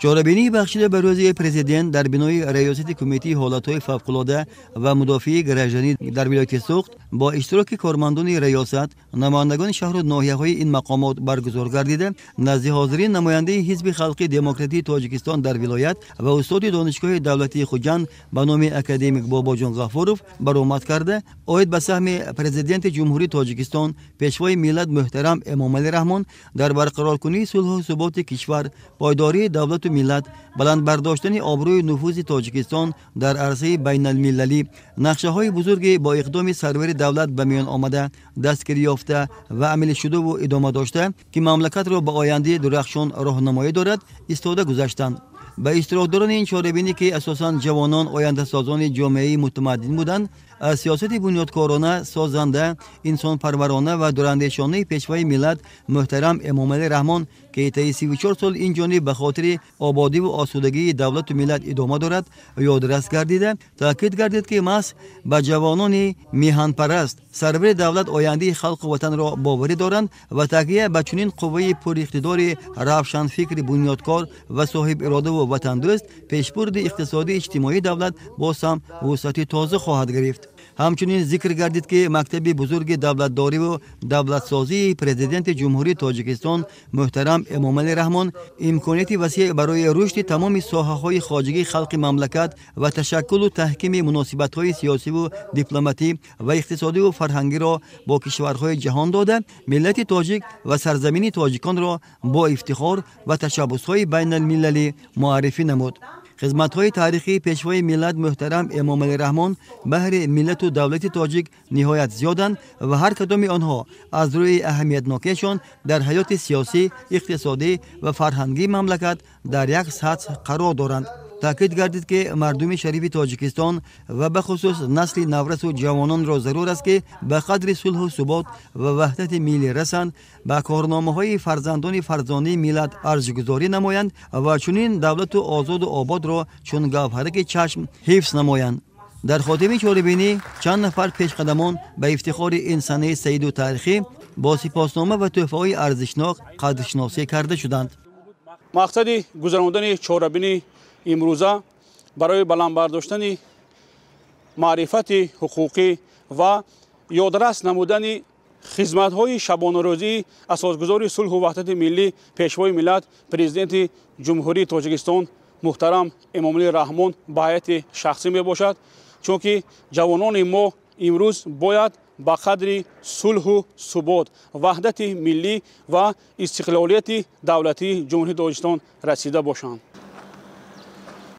Чорабинии бахшида ба рӯзи президент дар бинои раёсати кумитаи ҳолатҳои фавқулода ва мудофиаи гражданӣ дар вилояти Суғд бо иштироки кормандони раёсат, намояндагони шаҳру ноҳияҳои ин мақомот баргузор гардида, назди ҳозирин намояндаи Ҳизби халқи демократии Тоҷикистон дар вилоят ва устоди Донишгоҳи давлатии Хуҷанд ба номи академик Бобоҷон Ғафуров баромад карда, оид ба саҳми президенти Ҷумҳурии Тоҷикистон, пешвои миллат муҳтарам Эмомалӣ Раҳмон дар барқароркунии сулҳу суботи кишвар, пойдории давлату миллат, баланд бардоштани обрӯи нуфузи Тоҷикистон дар арсаи байналмилалӣ, нақшаҳои бузурге бо иқдоми сарвари давлат ба миён омада, дастгирӣ ёфта ва амалӣ шудаву идома дошта, ки мамлакатро ба ояндаи дурахшон роҳнамоӣ дорад, истода гузаштанд. Ба иштирокдорони ин чорабинӣ, ки асосан ҷавонон, ояндасозони ҷомеаи мутамаддин буданд, аз сиёсати бунёдкорона, созанда, инсонпарварона ва дурандешонаи пешвои миллат муҳтарам Эмомалӣ Раҳмон, ки таи 34 сол ин ҷониб ба хотири ободиву осудагии давлату миллат идома дорад, ёдрас гардида, таъкид гардид, ки маҳз ба ҷавонони миҳанпараст сарвари давлат ояндаи халқу ватанро боварӣ доранд ва такя ба чунин қувваи пуриқтидори равшанфикри бунёдкор ва соҳибиродаву ватандӯст пешбурди иқтисодию иҷтимоии давлат боз ҳам вусъати тоза хоҳад гирифт. Ҳамчунин зикр гардид, ки мактаби бузурги давлатдориву давлатсозии президенти Ҷумҳурии Тоҷикистон муҳтарам Эмомалӣ Раҳмон имконияти васеъ барои рушди тамоми соҳаҳои хоҷагии халқи мамлакат ва ташаккулу таҳкими муносибатҳои сиёсиву дипломатӣ ва иқтисодиву фарҳангиро бо кишварҳои ҷаҳон дода, миллати тоҷик ва сарзамини тоҷиконро бо ифтихор ва ташаббусҳои байналмилалӣ муаррифӣ намуд. Хизматҳои таърихии пешвои миллат муҳтарам Эмомалӣ Раҳмон баҳри миллату давлати тоҷик ниҳоят зиёданд ва ҳар кадоми онҳо аз рӯи аҳамиятнокиашон дар ҳаёти сиёсӣ, иқтисодӣ ва фарҳангии мамлакат дар як сатҳ қарор доранд. Таъкид гардид, ки мардуми шарифи Тоҷикистон ва бахусус насли наврасу ҷавононро зарур аст, ки ба қадри сулҳу субот ва ваҳдати миллӣ расанд, ба корномаҳои фарзандони фарзонии миллат арҷгузорӣ намоянд ва чунин давлату озоду ободро чун гавҳараки чашм ҳифз намоянд. Дар хотимаи чорабинӣ чанд нафар пешқадамон ба ифтихори ин санаи саиду таърихӣ бо сипоснома ва тӯҳфаҳои арзишнок қадршиносӣ карда шуданд. Мақсади гузарондани чорабинӣ имрӯза барои баланд бардоштани маърифати ҳуқуқӣ ва ёдрас намудани хизматҳои шабонарӯзии асосгузори сулҳу ваҳдати миллӣ, пешвои миллат, президенти Ҷумҳурии Тоҷикистон муҳтарам Эмомалӣ Раҳмон ба ҳайати шахсӣ мебошад, чунки ҷавонони мо имрӯз бояд ба қадри сулҳу субот, ваҳдати миллӣ ва истиқлолияти давлатии Ҷумҳурии Тоҷикистон расида бошанд.